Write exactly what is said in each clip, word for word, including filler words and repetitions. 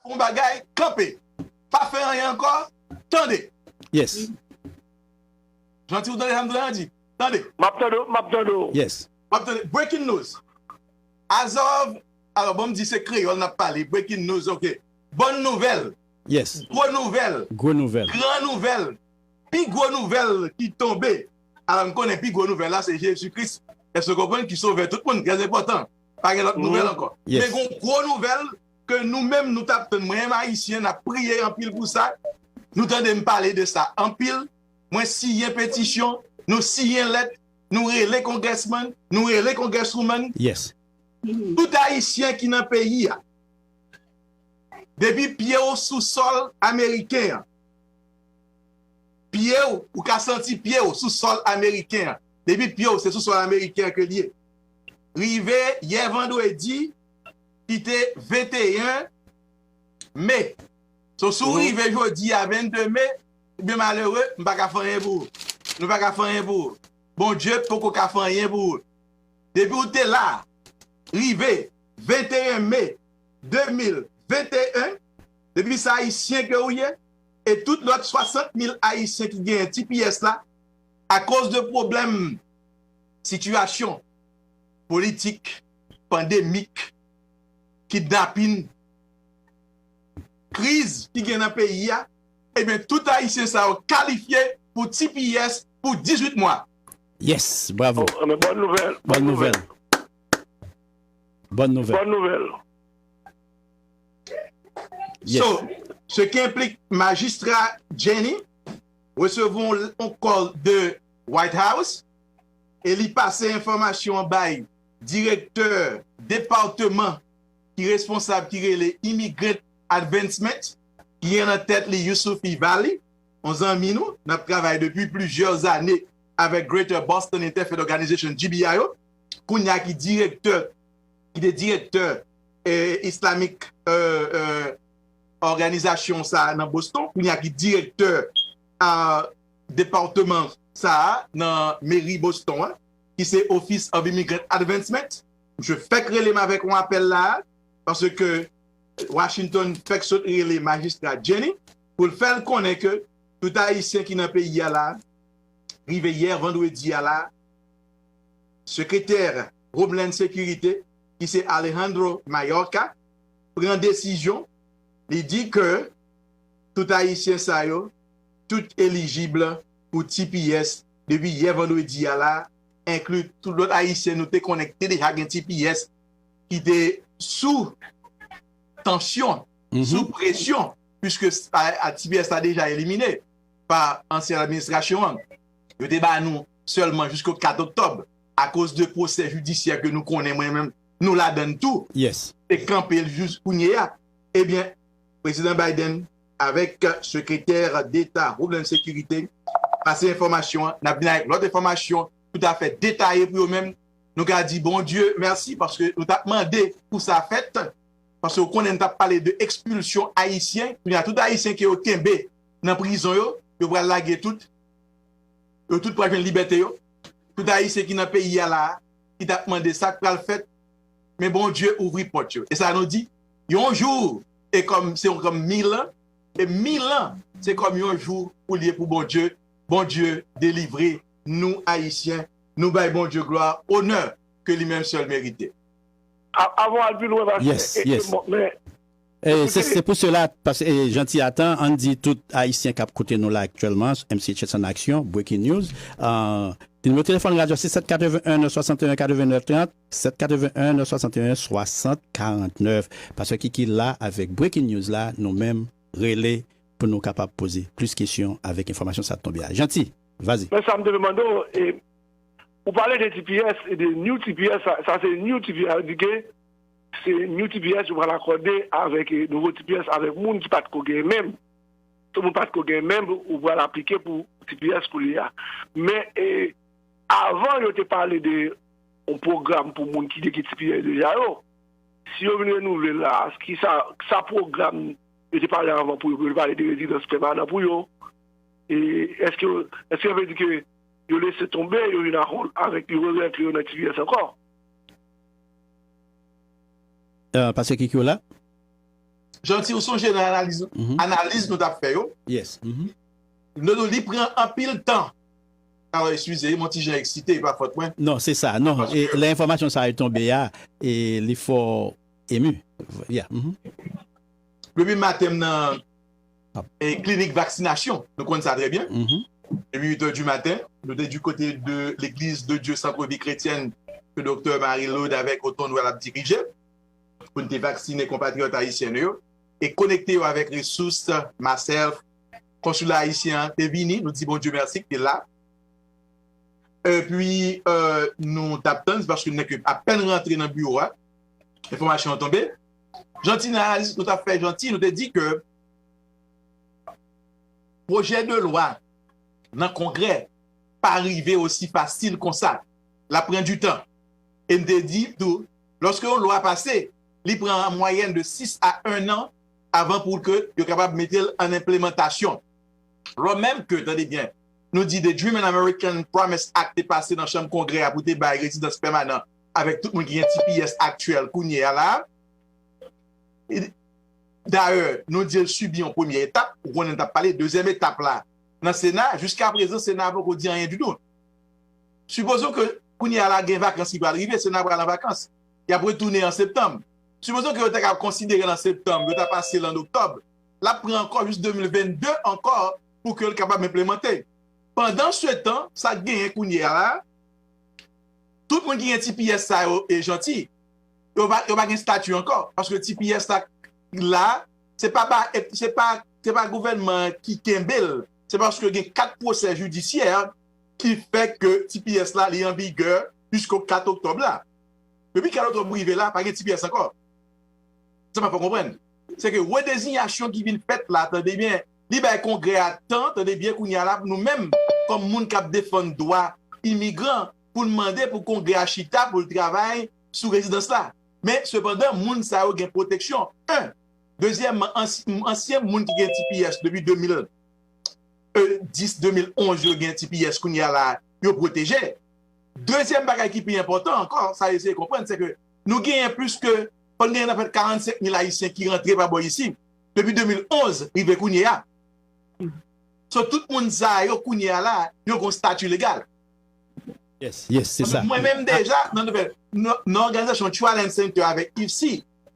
yon bagay, kanpe. Pa fè anyen ankò, tande. Yes. Janti, ou tande sa m di? Tande. M ap tande w, m ap tande w. Yes. W ap tande. Breaking news. As of, alò, bon, m di se kreyòl n ap pale. Breaking news, ok. Bòn nouvèl. Yes. Gwo nouvèl. Gwo nouvèl. Gran nouvèl. Pi gwo nouvèl ki tonbe. Alò, m konnen pi gwo nouvèl la, se Jezi Kris. Èske w konprann? Ki sove tout moun. Trè enpòtan. Pa gen lòt nouvèl ankò. Yes. Men gon gwo nouvèl ke nou menm nou t ap tann. Mwen menm Ayisyen, n ap priye anpil pou sa. Nou tande m pale de sa anpil. Mwen siyen petisyon, nou siyen lèt, nou rele congressman, nou rele congresswoman. Yes. Tout Ayisyen ki nan peyi a, depi pye w sou sòl ameriken an, pye w, ou ka santi pye w sou sòl ameriken an. Depi pye w, se sou sòl ameriken an ke l ye. Rive yè vandredi, ki te venteyen me. So, si w rive jodi a vennde me, byen malere, m pa ka fè anyen pou ou. Nou pa ka fè anyen pou ou. Bondye poko ka fè anyen pou ou. Depi w te la, rive venteyen me de mil venteyen, depi se Ayisyen ke w ye, e tout lòt swasant mil Ayisyen ki genyen T P S la, akoz de pwoblèm sitiyasyon politik, pandemik, kidnapin, kriz ki gen nan peyi a, ebyen, tout Ayisyen sa yo kalifye pou T P S pou dizuit mwa. Yes, bravo. Oh, men bòn nouvèl. Bòn nouvèl. Bòn nouvèl. Bòn nouvèl. Yes. So, ce qui implique Majistra Jenny recevons un call de White House e li pase enfòmasyon an bay direktè depatman ki responsab ki rele Immigrant Advancement, ki gen nan tèt li Youssouf Ivali, yon zanmi nou, n ap travay depi plizyè zane avèk Greater Boston Interfaith Organization, G B I O, kounye a ki direktè, ki te direktè eh, Islamic eh, eh, òganizasyon sa a nan Boston, kounye a ki direktè a depatman sa a nan meri Boston an, ki se Office of Immigrant Advancement. Misye fèk rele m avèk yon apèl la a, paske Washington fèk sot rele Majistra Jenny pou l fè l konnen ke tout Ayisyen ki nan peyi a la, rive yè vandredi a la, sekretè Homeland Security, ki se Alejandro Mayorkas, pran desizyon, li di ke tout Ayisyen sa yo, tout elijib pou T P S depi yè vandredi a la, enkli tout lòt Ayisyen nou te konnen ki te deja gen T P S, ki te sou tansyon, sou presyon, puiske T P S la deja elimine pa ansyen administrasyon an. Yo te ba nou sèlman jisko kat oktòb, akoz de pwosè jidisyè ke nou konnen, mwen menm, nou ladann tou. Yes. Te kanpe l jis kounye a. Ebyen, Prezidan Biden avèk Sekretè Deta Homeland Security pase enfòmasyon an, n ap vin avèk lòt enfòmasyon toutafè detaye pou yo menm. Nou ka di Bondye mèsi paske nou t ap mande pou sa fèt, paske w konnen n t ap pale de ekspilsyon ayisyen, kounye a tout ayisyen ke yo kenbe nan prizon yo, yo pral lage tout, yo tout pral jwenn libète yo. Tout ayisyen ki nan peyi a la a, ki t ap mande sa k pral fèt, men Bondye ouvri pòt yo. E sa nou di, yon jou e kòm se yon kòm mil an, e mil an se kòm yon jou pou l ye pou Bondye. Bondye delivre nou Ayisyen, nou bay Bondye glwa, onè ke li menm sèl merite. Avan w al pi lwen, paske Yes, yes. E se se pou sela, paske e, Janti atan, ann di tout Ayisyen k ap koute nou la aktyèlman, M C H S an aksyon, Breaking News. Euh, nimewo telefòn radyo se sèt katrevenn, swasanteyen, katrevennnèf trant, sèt katrevenn, swasanteyen, swasant, karantnèf. Pastè Kiki la avèk Breaking News la, nou menm rele pou nou kapab poze plis kesyon avèk enfòmasyon sa tonbe a. Janti, vazi. Men sa m te vle mande w, e, ou pale de T P S, e de New T P S, sa, sa se New T P S, sa vle di ke se New T P S yo pral akòde avèk, e, nouvo T P S avèk moun ki pa t ko gen menm. Tout moun pa t ko gen menm, ou pral aplike pou T P S kounye a. Men, e, avan yo te pale de yon pwogram pou moun ki te gen T P S deja yo. Si yo vin renouvle la, ki sa, sa pwogram yo te pale avan pou yo, yo te pale de rezidans pèmanan pou yo. E èske, èske yo vle di ke yo lese tonbe, yo vin akò avèk yo, yo rantre yo nan T P S ankò? Euh, Pastè Kiki w la? Janti, ou sonje nan analiz, analiz nou t ap fè yo, Yes. Mhm. nou di li pran anpil tan. Alò, eskize, m on ti jan eksite, e pa fòt mwen. Non, se sa. Non, e, lè enfòmasyon sa a tonbe a, e li fò emu. Yeah. Mhm. Depi maten m nan e, klinik vaksinasyon, nou konn sa trè byen. Mhm. Depi uit è di maten, nou te di kote de Legliz de Dye Centre Vie Chrétienne ke Doktè Marie Laude avèk Oton Nwèl ap dirije, pou n te vaksinen konpatriyòt ayisyen nou yo, e konekte yo avèk resous, myself, konsila ayisyen an te vini, nou di Bondye mèsi ki te la. Epi, e, nou t ap tann, se paske nèg yo apèn rantre nan biwo a, enfòmasyon an tonbe. Janti, nan analiz nou t ap fè, Janti, nou te di ke pwojè de lwa nan Kongrè pa rive osi fasil konsa. L ap pran du tan. E n te di tou, lòske yon lwa pase, li pran an mwayèn de sis a en an avan pou ke yo kapab mete l an enplemantasyon. Lò menm ke, tande byen, nou di The Dream and American Promise Act te pase nan chanm Kongrè a pou te bay rezidans pèmanan avèk tout moun ki gen T P S aktyèl kounye a la. E, dayè, nou di l sibi yon premye etap, ou konnen n t ap pale, dezyèm etap la, nan Sena, jiskaprezan, Sena a poko di anyen ditou. Sipozon ke kounye a la gen vakans ki pral rive, Sena pral an vakans. Y ap retounen an septanm. Sipozon ke yo ta ka konsidere l an septanm, yo ta pase l an oktòb, l ap pran ankò jis de mil vennde ankò pou ke l kapab enplemante. Pandan se tan, sa k genyen kounye a la, tout moun ki gen T P S sa yo, e Janti, yo pa, yo pa gen stati ankò. Paske T P S la, la, se pa, pa, se pa, se pa gouvènman an ki kenbe l. Se paske gen kat pwosè jidisyè ki fè ke T P S la, li an vigè jisko kat oktòb la. Depi kat oktòb rive la, pa gen T P S ankò. Sa m pa konprann, se ke redezinyasyon ki vin fèt la, tande byen, li bay Kongrè a tan, tande byen, kounye a la, nou menm, kòm moun k ap defann dwa imigran, pou n mande pou Kongrè a chita, pou l travay sou rezidans la. Men, sepandan, moun sa yo gen pwoteksyon, en. Dezyèmman, ans-, ansyen moun ki gen T P S depi de mil, e, dis, de mil onz, yo gen T P S kounye a la, yo pwoteje. Dezyèm bagay ki pi enpòtan ankò, sa eseye konprann, se ke nou genyen plis ke, fò n genyen nan fèt karannsenk mil Ayisyen ki rantre pa bò isi, depi de mil onz rive kounye a. So, tout moun sa yo kounye a la, yo gon stati legal. Yes, yes, se sa. Mwen menm deja, nan, nan, nan òganizasyon Trial and Center avèk I F C,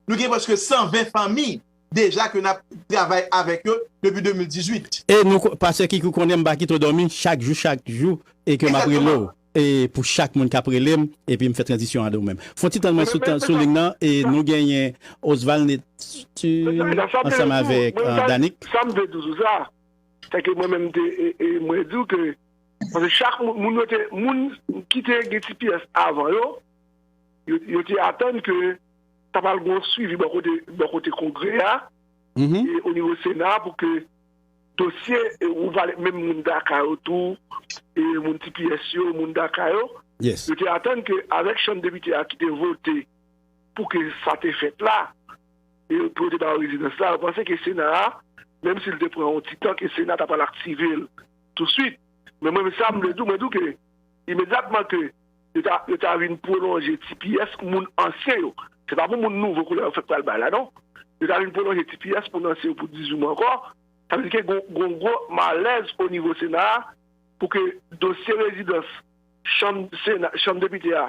nou gen prèske san ven fanmi deja ke n ap travay avèk yo depi de mil dizuit. E nou, ko- pastè Kiki, ou konnen m pa kite w dòmi, chak jou, chak jou, e ke m ap rele w. E pou chak moun k ap rele m, epi m fè tranzisyon an de ou menm. Fon ti tann mwen sou, sou liy nan, e nou genyen Osval Neptune ansanm avèk, e, Danik. Sa m vle di sou sa, se ke mwen menm te, e, e, mwen di w ke, paske chak moun, moun yo te, moun ki te gen T P S avan yo, yo, yo te atann ke ta pral gen yon swivi bò kote, bò kote Kongrè a, e o nivo Sena a, pou ke dosye, e, ou pale menm moun DACA yo tou, e moun T P S yo, moun DACA yo, Yes. yo te atann ke avèk chanm depite a ki te vote pou ke sa te fèt la, e pou yo te ba yo rezidans la, yo panse ke Sena a, menm si l te pran yon ti tan, ke Sena ta pral aktive l touswit. Men mwen, sa m vle di w, mwen di w ke imedyatman ke yo ta, yo ta vin pwolonje T P S moun ansyen yo. Se pa pou moun nouvo koulè yo fèk pral bay la, non. Yo ta vin pwolonje T P S moun ansyen yo pou dizuit mwa ankò. Sa vle di ke gon, gon gwo malèz o nivo Sena a pou ke dosye rezidans chanm Sena, chanm depite a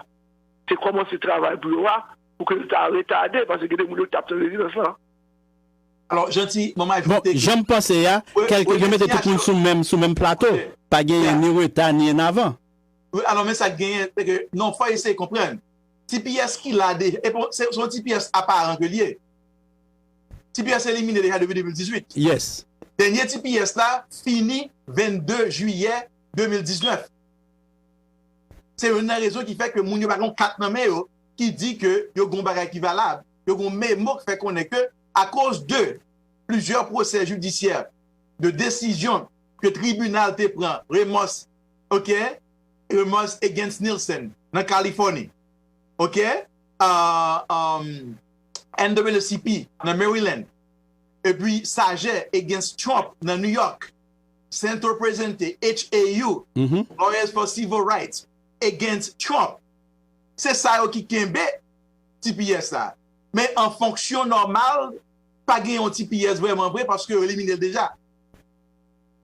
te kòmanse travay pou yo a, pou ke l ta retade, paske gen de moun yo t ap tann rezidans lan. Alò, Janti, mwen m Bon, ajoute ke jan m panse a, Re- kèlke, yo mete tout moun redezinyasyon. Sou menm, sou menm plato. Ok. Pa genyen Yeah. ni reta, ni an avan. Wi, alò, men sa k genyen, se ke, non, fò eseye konprann. T P S ki la deja, e bon, se se yon T P S aparan ke l ye. T P S elimine deja depi de mil dizuit. Yes. Dènye T P S la fini vennde jiyè de mil diznèf. Se youn nan rezon ki fè ke moun yo pa gen kat nan men yo ki di ke yo gen yon bagay ki valab. Yo gen yon memo ki fè konnen ke, akoz de plizyè pwosè jidisyè, de desizyon ke tribinal te pran, Ramos, ok, Ramos against Nielsen nan Kalifòni, ok, uh, um, N double A C P nan Maryland, epi Sajè against Trump nan New York, Center Presente, H A U, Mhm. Lawyers for Civil Rights, against Trump. Se sa yo ki kenbe T P S la. Men an fonksyon nòmal, pa gen yon T P S vrèman vre paske yo elimine l deja.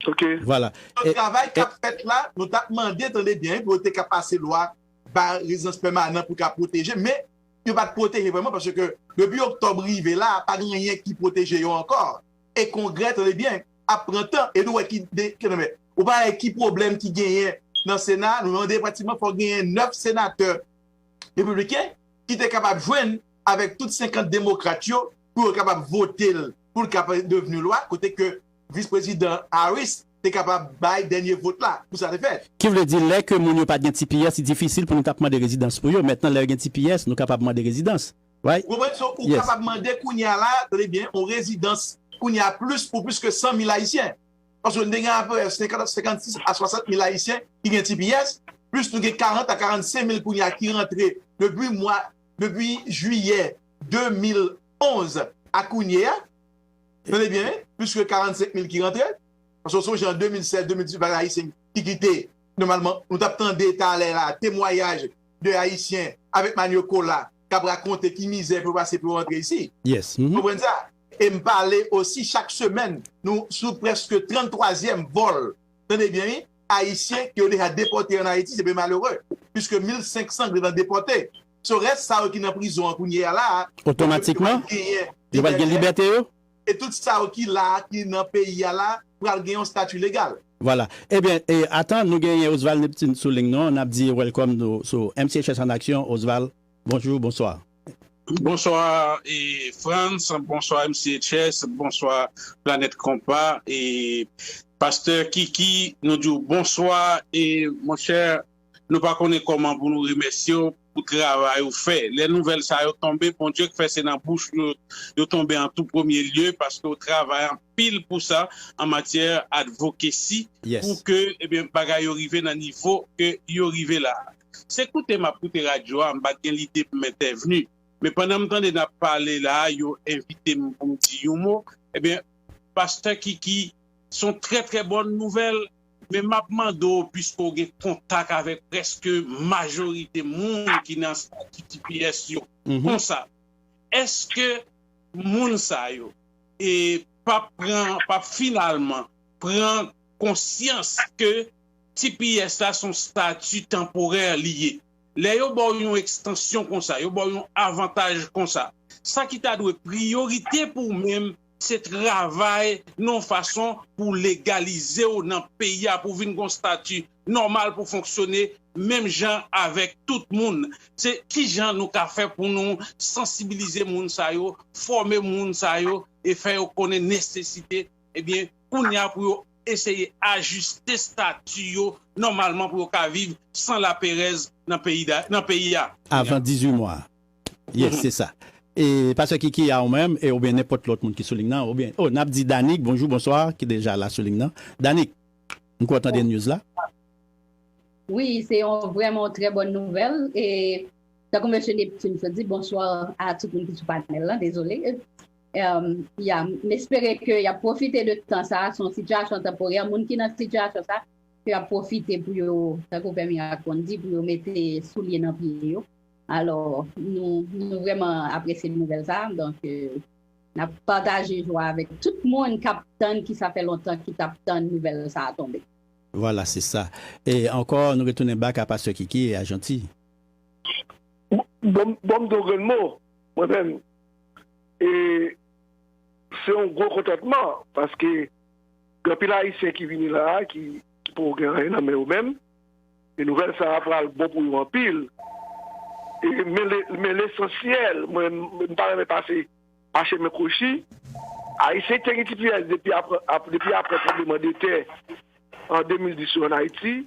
Ok. Vwala. Travay k ap fèt la, nou t ap mande, tande byen, pou yo te ka pase lwa ba rezidans pèmanan pou ka pwoteje, men yo pa t pwoteje vrèman paske depi oktòb rive la, pa gen anyen ki pwoteje yo ankò. E kongrè, tande byen, ap pran tan. E nou wè ki de, ki ou pa wè ki pwoblèm ki genyen nan Sena, nou mande pratikman fò genyen nèf senatè repibliken ki te kapab jwenn avèk tout senkant demokrat yo pou yo kapab vote l pou l kapab devni lwa, kote ke vis prezidan Harris te kapab bay dènye vot la pou sa te fèt. Ki vle di lè ke moun yo pa t gen T P S, li difisil pou nou t ap mande rezidans pou yo. Mentnan lè yo gen T P S, nou kapab mande rezidans. Right? Ou konprann? So, ou kapab mande kounye a la, tande byen, yon rezidans kounye a plis pou plis ke san mil Ayisyen. Paske nou te gen apre senkant, senkannsis a swasant mil Ayisyen ki gen T P S, plis nou gen karant a karannsenk mil kounye a ki rantre depi mwa, depi jiyè de mil onz a kounye a. Tande byen, wi, plis ke karannsenk mil ki rantre. Paske w sonje an de mil sèz, de mil dizuit, pa gen Ayisyen ki kite. Nòmalman, nou t ap tande talè la, temwayaj de Ayisyen avèk manioc-cola k ap rakonte ki mizè pou yo pase pou yo rantre isi. Yes. mhm. Konprann sa? E m pale osi chak semèn, nou sou prèske tranntwazyèm vòl. Tande byen, wi. Ayisyen ke yo deja depòte ann Ayiti, se byen malere. Piske mil senk san gentan depòte. So, rès sa yo ki nan prizon an kounye a la, Otomatikman, yo pral gen libète yo? E tout sa yo ki la, ki nan peyi a la, pral gen yon stati legal. Vwala. Ebyen, e, atan, nou genyen Oswald Neptune sou liy nou an. N ap di welcome nou sou M C H S an aksyon. Oswald, bonjou, bonswa. Bonswa e Frantz, bonswa M C H S, bonswa Planèt Konpa e Pastè Kiki, nou di w bonswa e monchè, nou pa konnen kòman pou nou remèsye w pou travay ou fè. Lè nouvèl sa yo tonbe, Bondye k fè se nan bouch nou yo tonbe an tou premye lye, paske w travay anpil pou sa an matyè advocacy Yes. pou ke ebyen bagay yo rive nan nivo ke yo rive la. Se koute m ap koute radyo a, m pa t gen lide pou m entèvni. Men pandan m tande n ap pale la, yo envite m pou m di yon mo. Ebyen, Pastè Kiki, se yon trè trè bòn nouvèl, men m ap mande w, piske w gen kontak avèk prèske majorite moun ki nan stati T P S yo, Mhm. konsa, èske moun sa yo e p ap pran, p ap finalman pran konsyans ke T P S la se yon stati tanporè li ye? Lè yo ba w yon ekstansyon konsa, yo ba w yon avantaj konsa, sa ki ta dwe priyorite pou w menm, se travay nan yon fason pou legalize w nan peyi a, pou w vin gen yon stati nòmal pou fonksyone menm jan avèk tout moun. Se kijan nou ka fè pou nou sansibilize moun sa yo, fòme moun sa yo e fè yo konnen nesesite, ebyen, kounye a pou yo eseye ajiste stati yo nòmalman pou yo ka viv san laperèz nan peyi da, nan peyi a. Avan dizuit mwa. Yes, se sa. E Pastè Kiki a ou menm, e oubyen nenpòt lòt moun ki sou liy nan, oubyen, oh, n ap di Danik, bonjou, bonswa, ki deja la sou liy nan. Danik, m kwè w tande news la. Wi, se yon vrèman yon trè bòn nouvèl. E tankou mesye Neptune te di, bonswa a tout moun ki sou panèl lan, dezole. Um, ya, m espere ke y ap pwofite de tan sa, se yon sitiyasyon tanporè. Moun ki nan sitiyasyon sa, ke y ap pwofite pou yo, tankou Pè Mirak konn di, pou yo mete soulye nan pye yo. Alò, nou, nou vrèman apresye nouvèl sa, donk, euh, n ap pataje jwa avèk tout moun k ap tann, ki sa fè lontan ki t ap tann nouvèl sa a tonbe. Vwala, se sa. E ankò, nou retounen back a Pastè Kiki e a Jeanty. Bon, bon, m di yon grenn mo, mwen menm. E se yon gwo kontantman, paske gen anpil Ayisyen ki vini la a, ki, ki poko gen anyen nan men yo menm. E nouvèl sa a pral bon pou yo anpil. E, men le, men lesansyèl, mwen, m pa renmen pase pa chemen kwochi. Ayisyen ki te gen T P S depi apre, ap, depi apre tranbleman de tè an de mil dis yo ann Ayiti,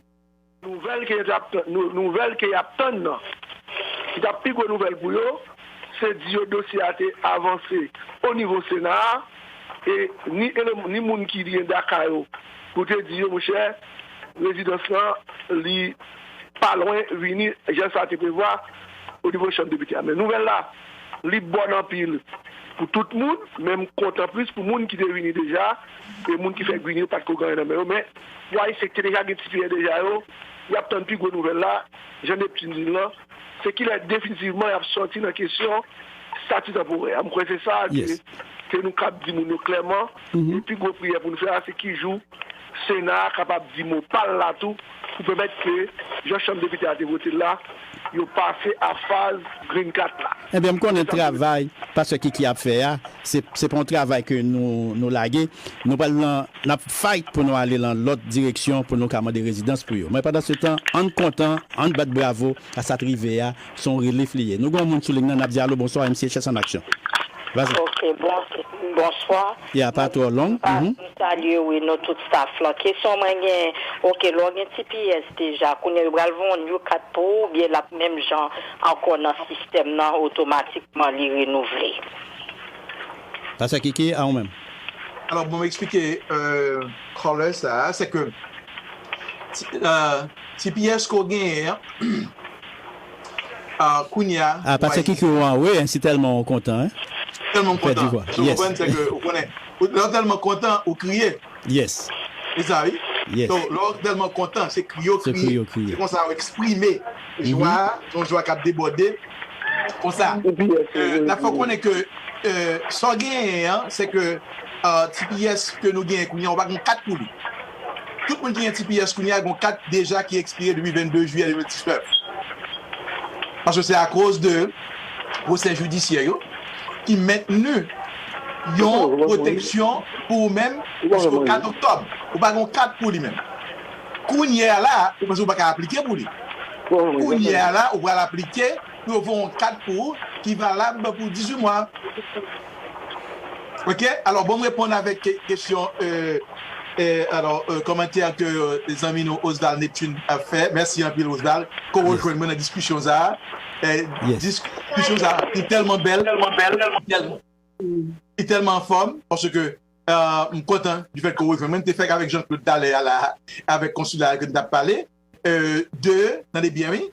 nouvèl ke yo t ap tann, nou, nouvèl ke y ap tann nan, ki t ap pi gwo nouvèl pou yo, se di yo dosye a te avanse o nivo Sena a, e ni ele-, ni moun ki gen daka yo pou te di yo, monchè, rezidans lan, li pa lwen vini, jan sa te prevwa, o nivo Chanm Depite a. Men nouvèl la, li bòn anpil pou tout moun, men m kontan plis pou moun ki te vini deja, e moun ki fèk vini yo pa t ko gen anyen nan men yo, men pou Ayisyen ki te deja gen T P S deja yo, y ap tann pi gwo nouvèl la, jan Neptune di l lan, se kilè definitivman y ap sòti nan kesyon stati tanporè a. M kwè se sa ke Yes. ke nou kab di moun yo klèman, e pi gwo priyè pou nou fè a, se ki jou Sena a kapab di mo pa l la tou, pou pèmèt ke jan Chanm Depite a te vote l la, yo pase a faz Green Card la. Ebyen, m konnen travay Pastè Kiki ap fè a, se, se pa yon travay ke nou, nou lage. Nou pral nan, n ap fight pou nou ale nan lòt direksyon pou nou ka mande rezidans pou yo. Men pandan se tan, ann kontan, ann bat bravo a sa t rive a, se yon relif li ye. Nou gen yon moun sou liy nan, n ap di alo, bonswa, M C H S an aksyon. Vas-y. Ok, bon, bonswa. Ya, pa twò long. M salye, wi, nou tout staff lan. Kesyon mwen gen, ok, lè w gen T P S deja, kounye a yo pral voye yon new card pou ou, oubyen l ap menm jan ankò nan sistèm nan, otomatikman li renouvle? Pastè Kiki, a ou menm. Alò, bon, m eksplike, euh, caller sa a, se ke ti- euh, T P S ke w genyen an, ah, kounye a, ah, Pastè Kiki, w anwe, hein, si tèlman w kontan, hein? Tèlman m kontan. Ou konprann, se ke, ou konnen, lè w tèlman kontan, ou kriye. Yes. Se sa, wi. Yes. So, lè w tèlman kontan, se kriye w kriye. Se konsa w eksprime jwa, se yon jwa k ap debòde. Konsa, euh, n ap fè w konnen ke, euh, sa w genyen an, se ke, euh, T P S ke nou genyen kounye a, ou pa gen kat pou li. Tout moun ki gen T P S kounye a, gen yon kat deja ki ekspire depi vennde jiyè de mil diznèf. Paske se akoz de pwosè jidisyè yo ki mentni yon pwoteksyon pou ou menm jisko kat oktòb. Ou pa gen yon kat pou li menm. Kounye a la, ou panse ou pa ka aplike pou li. Kounye a la, ou pral aplike pou yo voye yon kat pou ou ki valab pou dizuit mwa. Ok? Alò, bon, m reponn avèk ke- kesyon, euh, euh, alò, euh, kòmantè ke, euh, zanmi nou Osdal Neptune ap fè. Mèsi anpil, Osdal. Ko rejwenn mwen nan diskisyon sa a. Eh, diskisyon sa a, li tèlman bèl. Tèlman bèl. Tèlman, li tèlman anfòm, paske, euh, m kontan di fèt ke w rejwenn mwen. M te fèk avèk Jean Claude talè a la, avèk konsila a ke n t ap pale. Euh, de, tande byen, wi.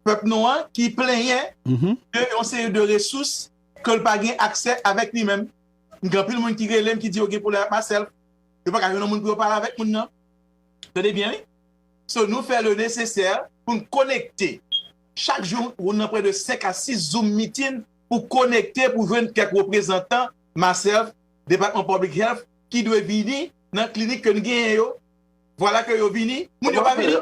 Pèp nou an ki plenyen de yon seri de resous ke l pa gen aksè avèk li menm. M gen anpil moun ki rele m, ki di yo gen pwoblèm ak Marcel. Yo pa ka jwenn yon moun pou yo pale avèk moun nan. Tande byen, wi. So, nou fè le nesesè pou n konekte. Chak jou, ou nan prè de senk a sis Zoom meeting pou konekte, pou jwenn kèk reprezantan Marcel, Depatman Public Health, ki dwe vini nan klinik ke n genyen yo. Vwala ke yo vini, moun yo pa vini.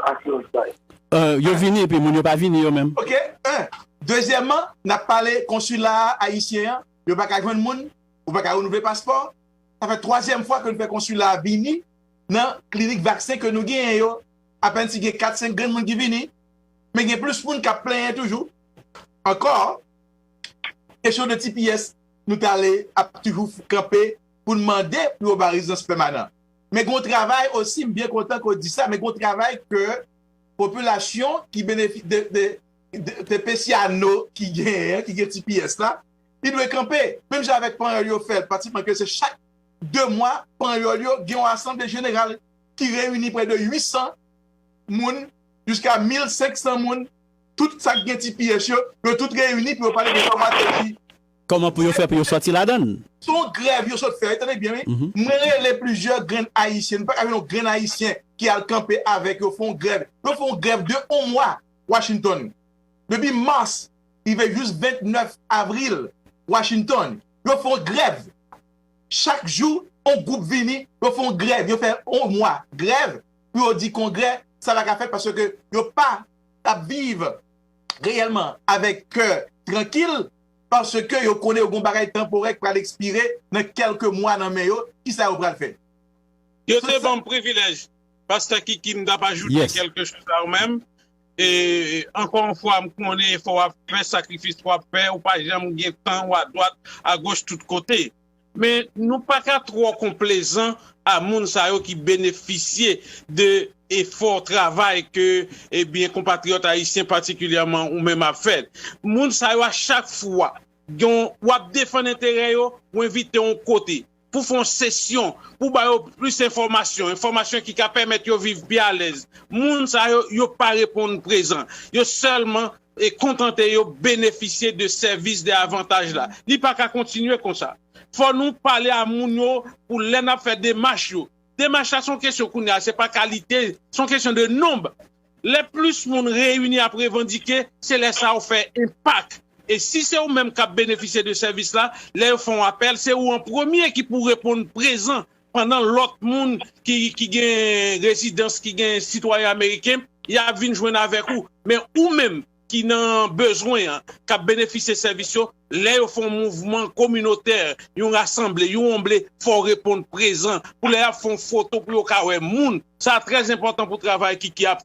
Euh, yo vini, epi moun yo pa vini yo menm. Ok, en. Dezyèmman, n ap pale konsila ayisyen an, yo pa ka jwenn moun, ou pa ka renouvle paspò. Sa fè twazyèm fwa ke nou fè konsila a vini nan klinik vaksen ke nou genyen yo. Apèn si gen kat senk grenn moun ki vini, men gen plis moun k ap plenyen toujou. Ankò, kesyon de T P S, nou t ale ap toujou kanpe pou n mande pou yo ba rezidans pèmanan. Men gen yon travay osi, m byen kontan ke w di sa, men gen yon travay ke popilasyon ki benefi-, de, de, de, de Pesyano ki gen, ki gen T P S la, li dwe kanpe. Menm jan avèk Panyòl yo fè l, pratikman ke se chak de mwa, Panyòl yo gen yon asanble jeneral ki reyini prè de uit san moun, jiska mil senk san moun, tout sa k gen T P S yo, yo tout reyini pou yo pale de kòman te di. Kòman pou yo fè pou yo sòti ladan l? Se yon grèv yo sot fè, tande byen, wi. Mwen rele plizyè grenn Ayisyen, nou pa ka jwenn yon grenn Ayisyen ki al kanpe avèk yo, fè yon grèv. Yo fè yon grèv de yon mwa, Washington. Depi mas rive jis vennèf avril, Washington, yo fè yon grèv. Chak jou, yon gwoup vini, yo fè yon grèv, yo fè yon mwa grèv pou yo di Kongrè, sa pa ka fèt paske yo pa ap viv reyèlman avèk kè trankil, paske yo konnen yo gen yon bagay tanporè k pral ekspire nan kèlke mwa nan men yo, kisa yo pral fè? Yo te ban m privilèj, Pastè Kiki, m t ap ajoute kèlke chòz a ou menm. E, ankò yon fwa, m konnen efò w ap fè, sakrifis w ap fè, ou pa janm gen tan, ou adwat, agoch, tout kote. Men nou pa ka twò konplezan a moun sa yo ki benefisye de efò, travay ke, ebyen, konpatriyòt ayisyen, patikilyèman ou menm, ap fè. Moun sa yo, a chak fwa gen, w ap defann enterè yo, ou envite yon kote pou fè yon sesyon, pou ba yo plis enfòmasyon, enfòmasyon ki ka pèmèt yo viv pi alèz. Moun sa yo, yo pa reponn prezan. Yo sèlman e kontante yo benefisye de sèvis, de avantaj la. Li pa ka kontinye konsa. Fò nou pale a moun yo pou lè n ap fè demach yo. Demach la se yon kesyon kounye a, se pa kalite, se yon kesyon de nonb. Lè plis moun reyini ap revandike, se lè sa yo fè enpak. E si se ou menm k ap benefisye de sèvis la, lè yo fè yon apèl, se ou an premye ki pou reponn prezan pandan lòt moun ki, ki gen rezidans, ki gen sitwayen ameriken, y ap vin jwenn avèk ou. Men ou menm ki nan bezwen an, k ap benefisye sèvis yo, lè yo fè yon mouvman kominotè, yon rasanble, yon onble, fò w reponn prezan. Pou lè y ap fè yon foto pou yo ka wè moun. Sa trè enpòtan pou travay Kiki ap